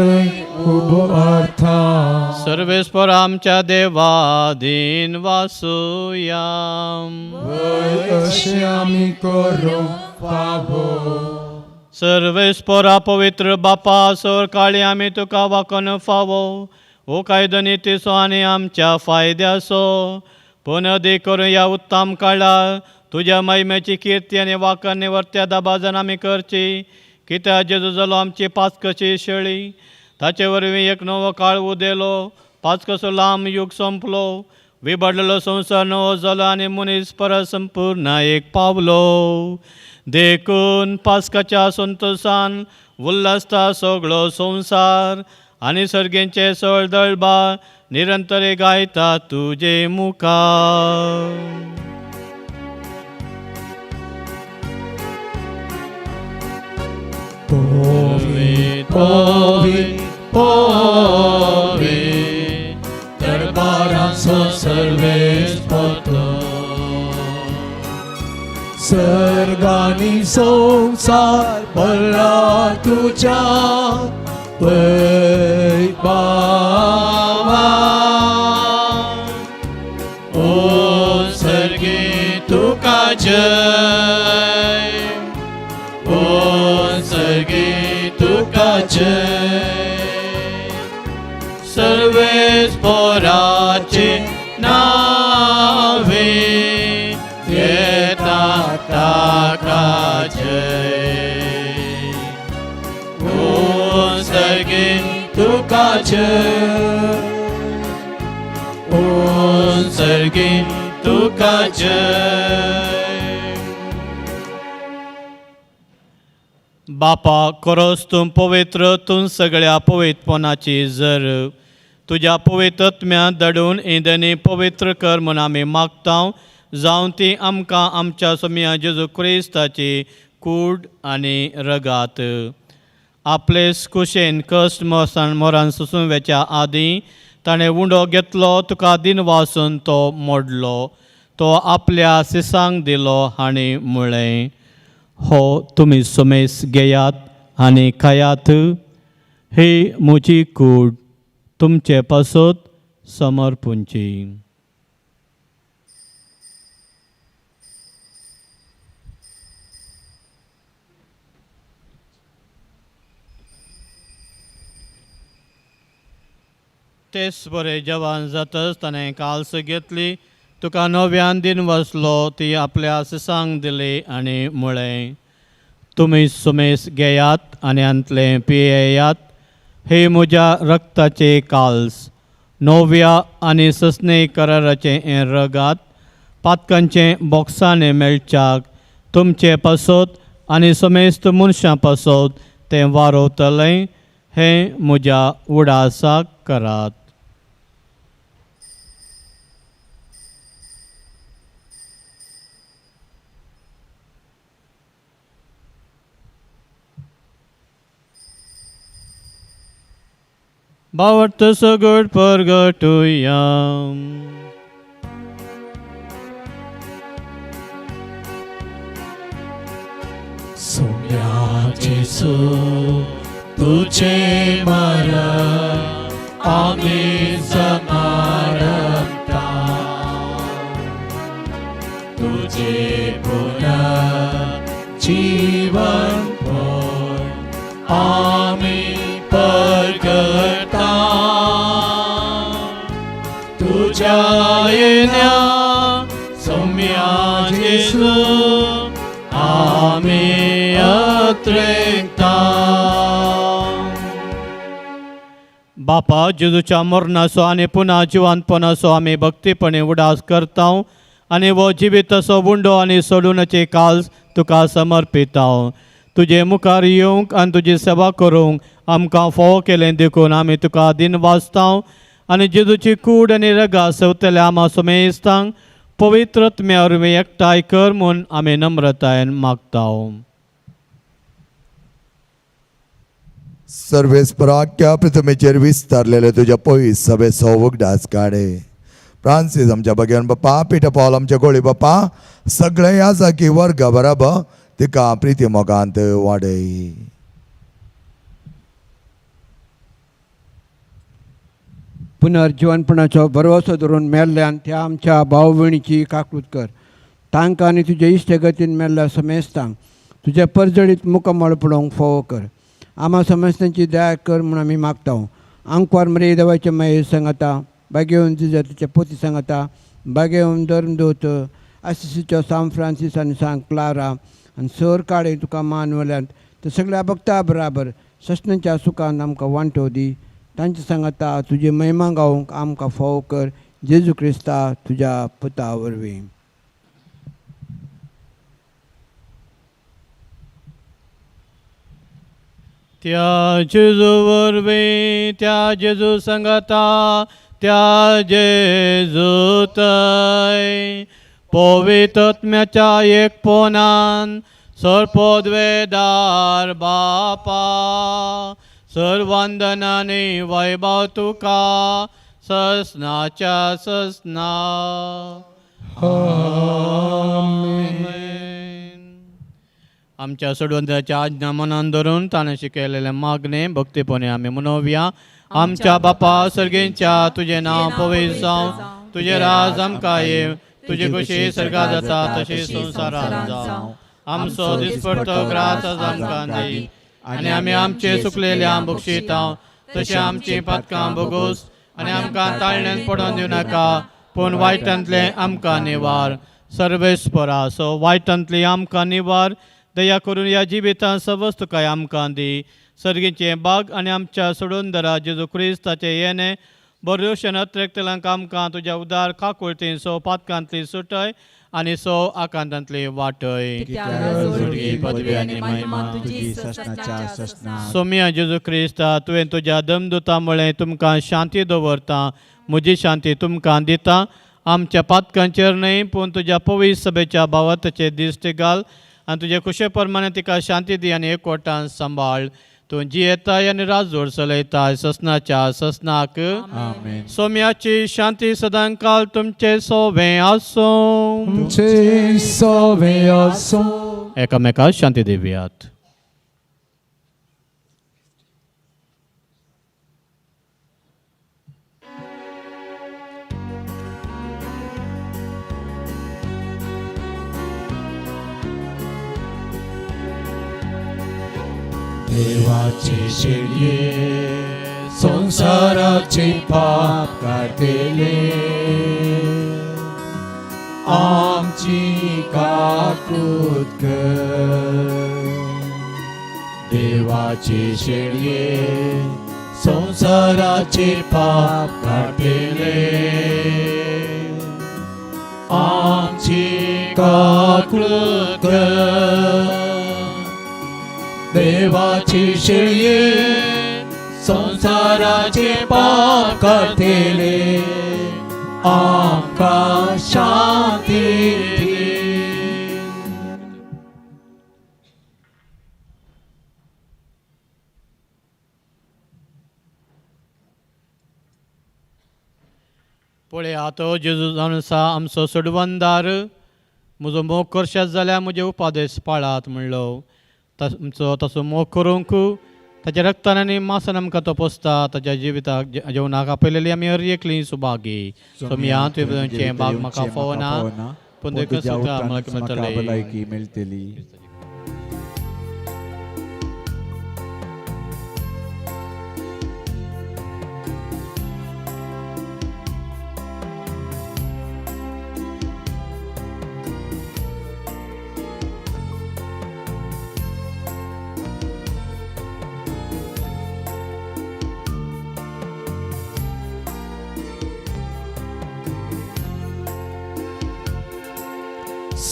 उबारता. सर्वेस्पर आमच्या देवाधीन वासुया. अशें आमी करूंक फावो. सर्वेस्परा पवित्र बापा, सर काळी आमी तुका वाकन फावो हो कायदो नितीचो आनी आमच्या फायद्याचो. पूण अदीक करून ह्या उत्तम काळार तुज्या महिमेची किर्ती आनी वाकन निवर्त्या दबाजान आमी करची. कित्याक जेजू जालो आमची पाचकशी शेळी, ताचे वरवीं एक नवो काळ उदेलो, पाचकसो लांब युग सोंपलो, विबडलेलो संवसार नवो जालो आनी मनीस परत संपूर्ण एक पावलो. देखून पास्काच्या संतोशान उल्हासता सगळो संवसार आनी सर्गेंचे सळ दळबा निरंतर गायता तुजे मुखार. पोवी पोवी पोवी दरबाराचो सर्वेस्पोतो. सर्गानी संवसार भरला तुज्या वैभावान. ओ सर्गे तुका जय, ओ सर्गे तुका जय, सर्वेस्पराचे नावे येता ताका जय. ओ सर्गे तुका जय, ओ सर्गे तुका जय. बापा, खरोच तूं पवित्र, तूं सगळ्या पवित्रपणाची जर तुज्या पवित्र आत्म्या धाडून इंदनी पवित्र कर म्हूण आमी मागता, जावं ती आमकां आमच्या सोम्या जेजू क्रिस्ताची कूड आनी रगात. आपले कुशेन कश्ट मोसान मोरान सोसून वेच्या आदीं ताणें उंडो घेतलो, तुका दिन वासून तो मोडलो, तो आपल्या सिसांक दिलो आनी म्हळें, हो तुमी सुमेस घेयात आनी खायात, ही म्हजी कूड तुमचे पासत समर्पूंची. तेच बरें जवान जातच ताणें काल्स घेतली, तुका नव्यान दिन वसलो, ती आपल्या सिसांक दिली आनी म्हळें, तुमी सुमेस घेयात आनी हांतलें पियेयात, हे म्हज्या रक्ताचे काल्स, नव्या आनी ससने कराराचें हें रगात पातकांचें बोक्सांनी मेळच्याक तुमचे पासत आनी समेस्त मनशां पासत तें वारोवतलें, हें म्हज्या उडासाक करात. भावार्थ सगट परगटुया. सोम्या जेसू तुझे मरण आमी समारंभता, तुझे पुनः जीवन पण आमी परगटा. तुझ्या येण्या सोम्या जेजू आमी अत्रेकता. बापा जेजूच्या मरणाचो आनी पुन्हा जिवंतपणाचो आमी भक्तीपणे उडास करता आनी हो जिवीत असो उंडो आनी सोडूनाचे काल तुका समर्पिता. तुजे मुखार येवंक आनी तुजी सेवा करूंक आमकां फावो केलें देखून आमी तुका दिन वाचता आनी जेजूची कूड आनी रगा सवतल्या आमा समेस्तांक पवित्र आत्म्या वरवीं एकठांय कर म्हूण आमी नम्रतायेन मागता. सर्वेस्पराख्या पृथ्वीचेर विस्तारलेले तुज्या पयस सभेचो उगडास काडे. फ्रांसीस आमच्या बगेन बापा, पिटर पावल आमच्या गोळी बापा, सगळे ह्या जागी वर्गा बराबर तिका प्रिती मोगांत वाडय. पुनर्जिवनपणाचो भरवसो धरून मेल्ल्यान त्या आमच्या भाव भयणीची काकूत कर. तांकां आनी तुजे इश्टगतीन मेल्ल्या समेस्तांक तुज्या परजळीत मुकमळ पळोवंक फावो कर. आमा समेस्तांची दया कर म्हूण आमी मागता. आंकवार मरे देवाचे माये सांगता, बागेवन जिजातीच्या पोती सांगता, बागेवन धर्मदूत आसिसीचो सांत फ्रांसीस आनी सांत क्लारा आनी सर काडे तुका मान वल्यान ते सगळ्या भक्ता बराबर ससनाच्या सुखान आमकां वांटो दी. तांचे सांगता तुजी महिमा गावंक आमकां फावो कर. जेजू क्रिस्ता तुज्या पुता वरवीं. त्या जेजू वरवीं, त्या जेजू संगता, त्या जेजू तय पवित्र आत्म्याच्या एकपणान सर्पोद्वेदार बापा सर्वांदनानी वैभव तुका ससनाच्या ससना. आमेन. आमच्या सोडवंताच्या आज्ञा मनान धरून ताणें शिकयलेलें मागणें भक्तीपणे आमी मनोवया. आमच्या बापा सर्गेंच्या, तुजें नांव पवित्र जावं, तुजें राज आमकां येवं, तुजी खुशी सर्गां जाता तशी संवसारांत जावं. आमचो दिसपडतो ग्रास आज आमकां दी आनी आमी आमचे सुकलेल्या बक्षिता तशें आमची पातकां भोगोस आनी आमकां ताळण्यान पडोवन दिवं नाका, पूण वायटांतलें आमकां निवार. सर्वेस्परा सो वायटांतली आमकां निवार. दया करून ह्या जिवितांत सवस्त तुका आमकां दी. सर्गीचें बाग आनी आमच्या सोडून जेजू क्रिस्ताचें येणें बऱ्यो अत्रेकतल्यांक आमकां तुज्या उदार काकुळतीन सो पातकांतली सुटय आनी सो आकांतांतली वाटय. पदवी आनी महिमा तुजी ससनाच्या ससना. सोम्या जेजू क्रिस्ता, तुवें तुज्या दमदुता म्हळें तुमकां शांती दवरता, म्हजी शांती तुमकां दिता. आमच्या पातकांचेर न्हय पूण तुज्या पवित्र सभेच्या भावाताचेर दिश्टी घाल आनी तुजे खुशे प्रमाणे तिका शांती दी आनी एकवटान सांबाळ. तूं जियेताय आनी राजोड चलयताय ससनाच्या ससनाक. आमेन. सोम्याची शांती सदांकाल तुमचे सोवे आसूं. तुमचे सोवे आसूं. एकामेकाक शांती दिवयात. देवाचे शेळये संसाराचे पाप काडटले, आमची काकूत कर. देवाचे शेळये संसाराचे पाप काडटले, आमची काकूत कर. देवाची शेळये संसाराचे पाप काडटले, आमकां शांती दी. पळया तो जेजू जावन आसा आमचो सोडवंदार. म्हजो मोग करशात जाल्यार म्हजे उपादेश पाळात म्हणलो. तुमचो तसो मोग करूंक ताच्या रक्तान आनी मासान आमकां तो पोसता. ताच्या जिविताक जेवणाक आपयलेली आमी हर एकली सुभागी. सोमया तुवें बाग म्हाका फावना, पूण देखून सुद्दां म्हाका मेळटली. मेळटली.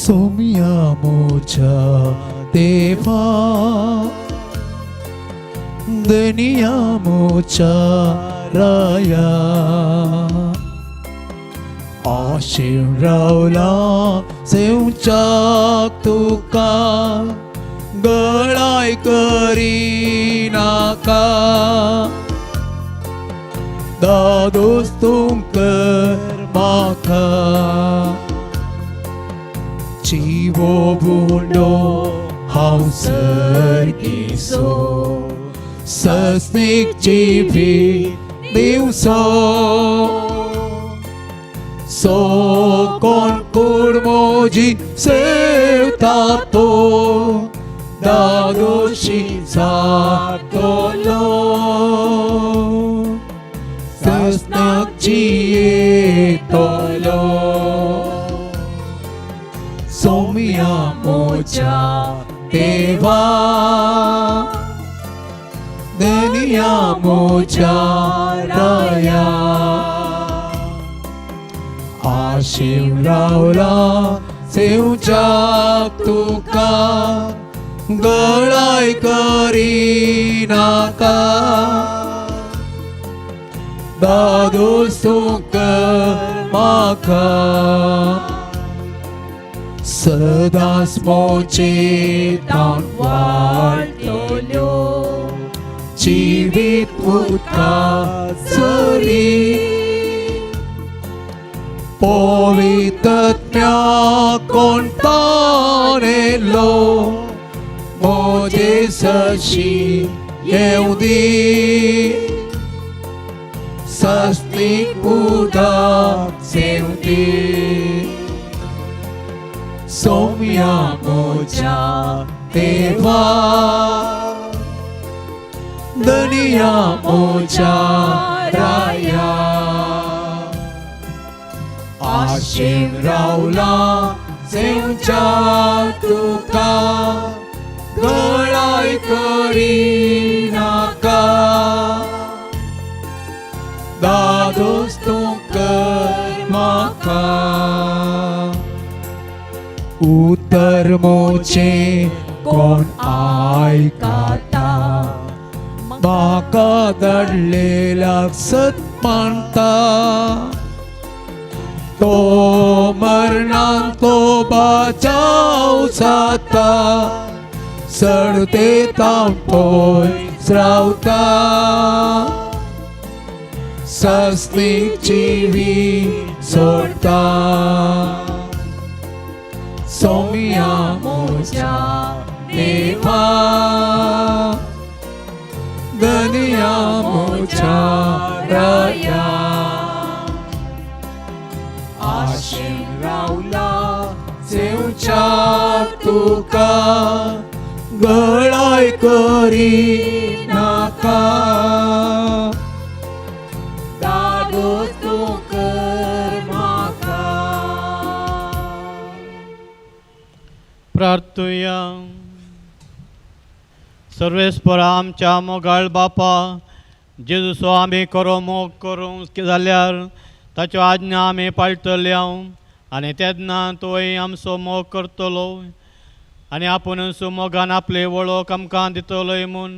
सोम्या मोच्या देवा दनिया मोच्या राया आशेन रावला सेवच्याक तुका गळाय करिनाका दादोस तूं कर म्हाका चिवो बुंडो हांव सर्गीसो सस्नीक जिवी दिवसो सो कोण कूड मोजी सेवता तो दादोशी जातलो सस्नाक जियेतलो सोम्या मोच्या देवा दनिया मोच्या राया आशेन रावला सेवच्याक तुका गळाय करिनाका दादोस तूं कर म्हाका सदांच मोचे ताण वाडटल्यो जिवीत उदका सरी पवित्रत्म्या कोण ताणेलो मोजे सशी येवं दी सस्तीक उदक सेवं दी सोम्या मोच्या देवा दनिया मोच्या राया आशेन रावला सेवच्या तुका गळाय करिनाका दादोस तूं कर म्हाका उतर मोचे कोण आयकता म्हाका धाडलेल्याक सत मानता तो मरणान तो बाचाव जाता सडते तावन पयस रावता सस्नीक जिवी सोडता सोम्या मोच्या देवा दनिया मोच्या राया आशेन रावला सेवच्याक तुका गळाय करिनाका दादोस तूं कर म्हाका. प्रार्थुया. सर्वेस्परा आमच्या मोगाळ बापा जेजूचो आमी खरो मोग करूंक जाल्यार ताच्यो आज्ञा आमी पाळटले आनी तेन्ना तोय आमचो मोग करतलो आनी आपुणूच मोगान आपले वळख आमकां दितलोय म्हूण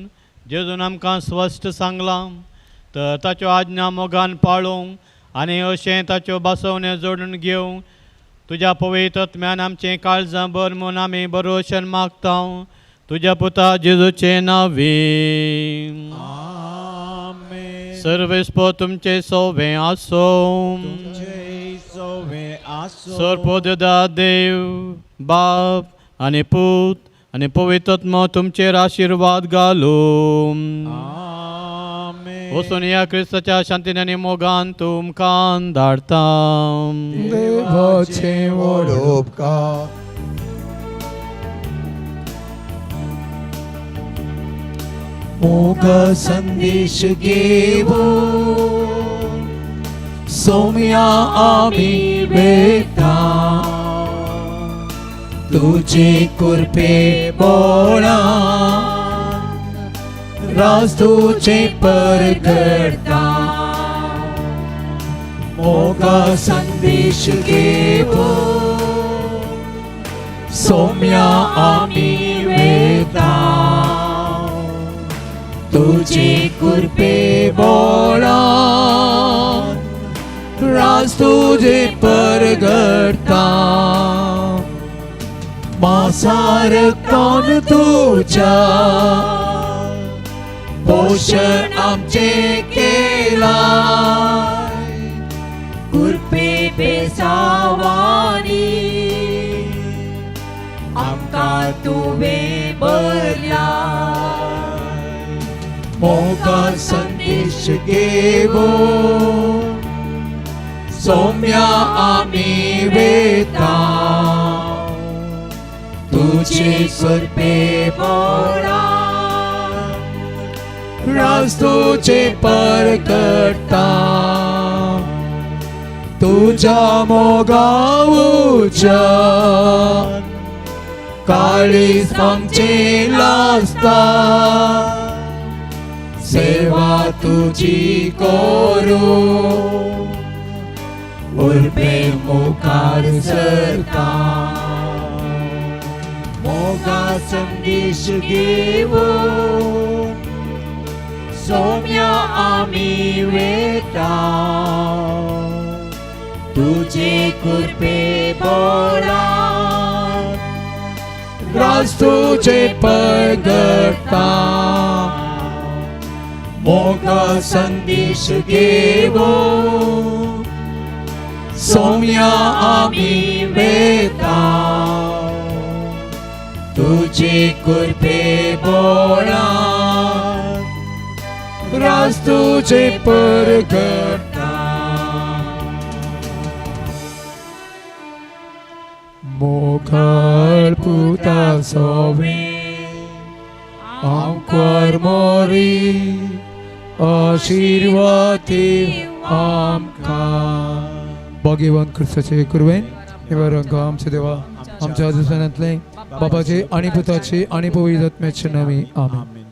जेजून आमकां स्पश्ट सांगलां. तर ताच्यो आज्ञा मोगान पाळूंक आनी अशें ताच्यो बासवण्यो जोडून घेवंक तुज्या पवित्र आत्म्यान आमचें काळजां भर म्हूण आमी बरोशन मागता तुज्या पुता जेजूचे नांवी. सर्वेस्पो तुमचे सोवे आसो. सर्पोदा देव बाप आनी पूत आनी पवित्र आत्मो तुमचेर आशिर्वाद घालूं. वचून ह्या क्रिस्ताच्या शांतीन आनी मोगान तुमकां धाडता. देवाचें व्हड उपकार. मोग संदेश घेवन सोम्या आमी वेता तुजे कृपे बोळान राज तुजे परगडता. मोगा संदेश घेवन सोम्या आमी वेता तुजी कृपे बोळान राज तुजे परगडता मासारक्तान तुज्या पोशण आमचे केला कृपे बेसावानी आमकां तुवें बरला मोगा संदेश घेवो सौम्या आमी वेता तुझे कृपे बोळा राज तुझे परगडता तुझ्या मोगाऊच्या काळीज आमचे लाजता सेवा तुझी करू उर्बे मुखार सरता मोगा संदेश घेवन सोम्या आमी वेता तुजे कृपे बोळान राज तुझे परगडता मोगा संदेश घेवो सौम्या आमी वेता तुझे कृपे बोळान राज तुझे परगडता मोगाळ पुता सोवे आमकार मोरी आशीर्वादी आमकां भाग्यवान क्रिस्ताचे कुरवेन निवारण आमचे देवा आमच्या आजूसनांतले बाबाचे आणि पुताचे आणि पवित्र आत्म्याचे नामी आमेन.